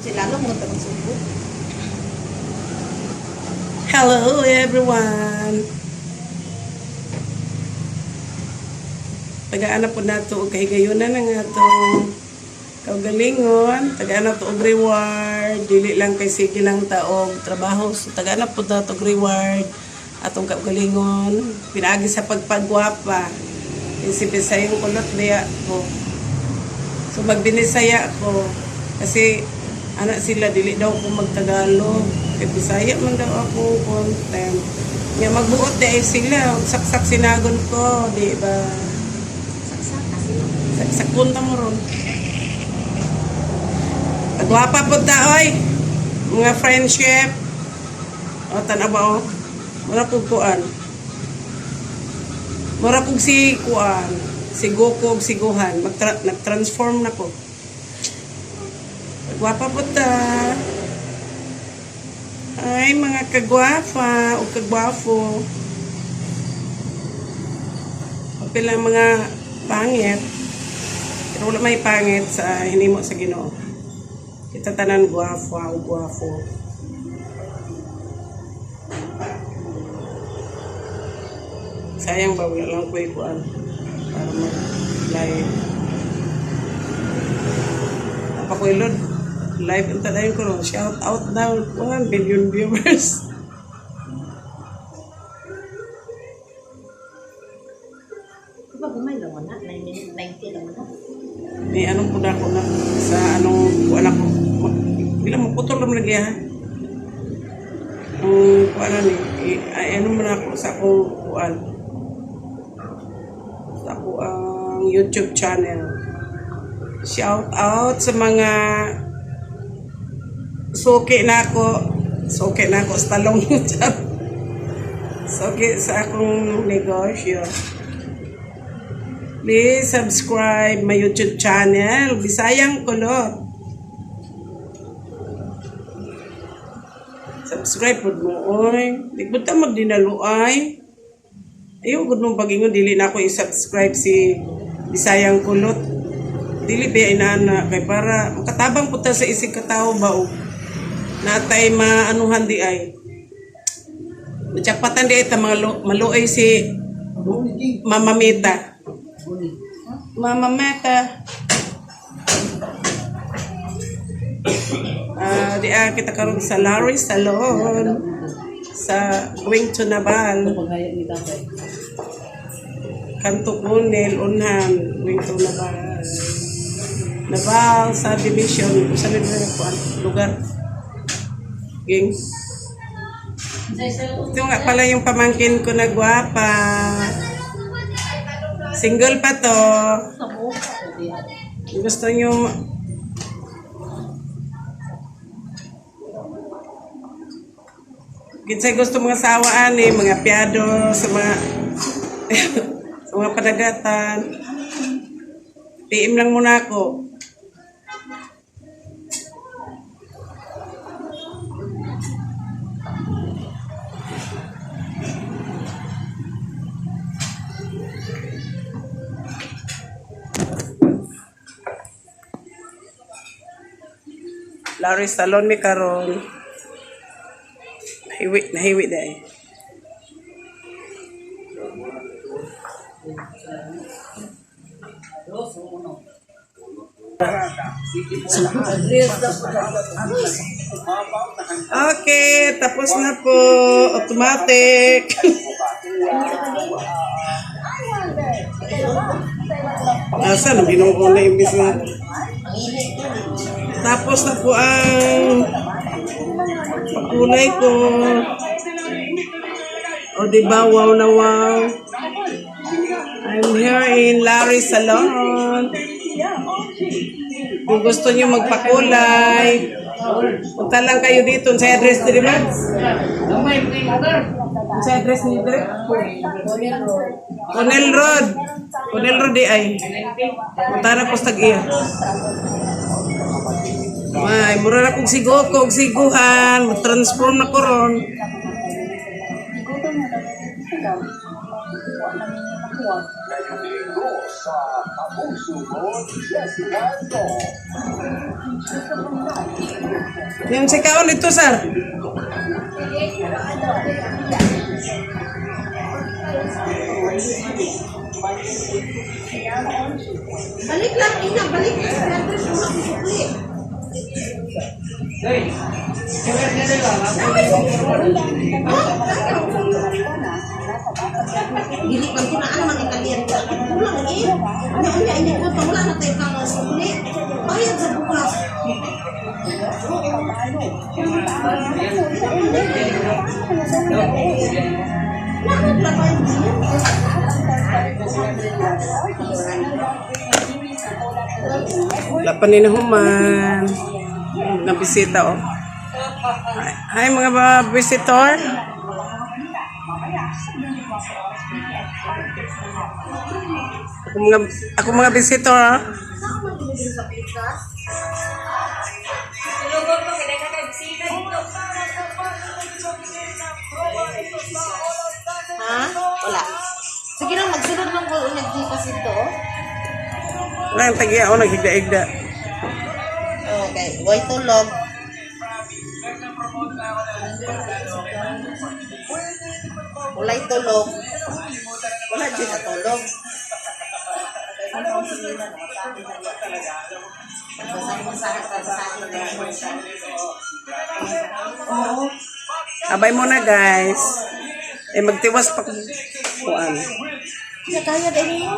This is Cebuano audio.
Sila lalo mo tabang subo. Hello everyone. Tagaan na po nato og kahigayunan ang atong kaugalingon, tagaan na to og reward, dili lang kay sige lang taog trabaho. So tagaan na po nato og reward atong kaugalingon, pinaagi sa pagpagwapa. Isip yung kulot diya ko. So magbinisaya ako kasi anak sila dili daw ko magtagalog. Kay Bisaya man daw ako content. Nga magbuot di ay sila, saksak sinagon ko, di ba? Saksak kasi. Saksak punta mo ron. Pagwapa po ta oy. Mga friendship. O tanaw ba o? Mura kog kuan. Mura kog si kuan. Si Goku ug si Gohan. Nag-transform na ko. Pagwapa po ta. Ay, mga kagwafa o kagwafo. Kapil ang mga pangit. Pero wala may pangit sa hinimo sa Ginoo. Kita tanan gwafo o gwafo. Sayang ba wala lang ko ikuan para mag-live. Apa ko ilod? Live ang tadayon ko ron. Shout out daw. 1 billion viewers. Diba gamay lang na? 90 lang na. May anong pud ako na sa anong kuan ako. Bilang maputol naman lagi ha. Ang kuan ni, ay, ano man ako sa akong kuan. Sa ako ang YouTube channel. Shout out sa mga suki na ako. Suki na ako sa talong. Suki sa akong negosyo. Please subscribe my YouTube channel, Bisayang Kulot. Subscribe pud mo, oy. Di pud ta magdinaluay. Ayaw gud mong pagingon dili na ako i-subscribe si Bisayang Kulot. Dili ba inaana kay para makatabang pud ta sa isig katawo ba og natay maanuhan di ay. Matsakpatan di ay ta mga maluoy si Mama Mita. Mama Meta. Ah, di ah, kita karon sa Larry Salon sa going to Nabal. Kanto Kunel, Unhan, going to Nabal. Nabal sa division, sa division lugar. Ging. Ito nga pala yung pamangkin ko na gwapa. Single pa to. Gusto nyo Kinsay gusto mga sawaan eh, mga piyado sa mga sa mga padagatan. PM lang muna ako. Larry Salon mi karon. Nahiwi, nahiwi dai. Okay, tapos na po. Automatic. Asa na binuo na imbis na. Tapos na po ang pakulay ko. O di ba wow na wow. I'm here in Larry Salon. Kung gusto niyo magpakulay, punta lang kayo dito. Sa address diri ba? Sa address niyo diri? Conel Road. Conel Road di ay. Punta na po sa tag-iya. Ay, mura na kong sigo kog siguhan, transform na ko ron. Igutom na daw yung sigaw. Wa na ninyo makuha. Ngayong linggo sa Kapuso mo, Jessica Go. Yung si kaon ito, sir. Balik lang, ina, balik lang. Sa address mo na sukli. Dili man ko na ang mga Italian ko. Kulang eh. Unya unya ini ko pa wala na tayo kang sukli. Bayad sa bukas. Wala na bayad niya. Wala pa ni nahuman. Nabisita, oh. Hi, hi, mga visitor. Ako mga visitor, ah. Saan man dinigil sa pikas? Ha? Wala. Sige lang, magsunod lang ko ulit di kasi ito. Wala yung tagiya, oh, naghigda-higda. Okay, way tulog. Walay tulog. Wala dyan na tulog. Oo. Abay muna, guys. Eh, magtiwas pa kung kuan. Kaya kaya din mo.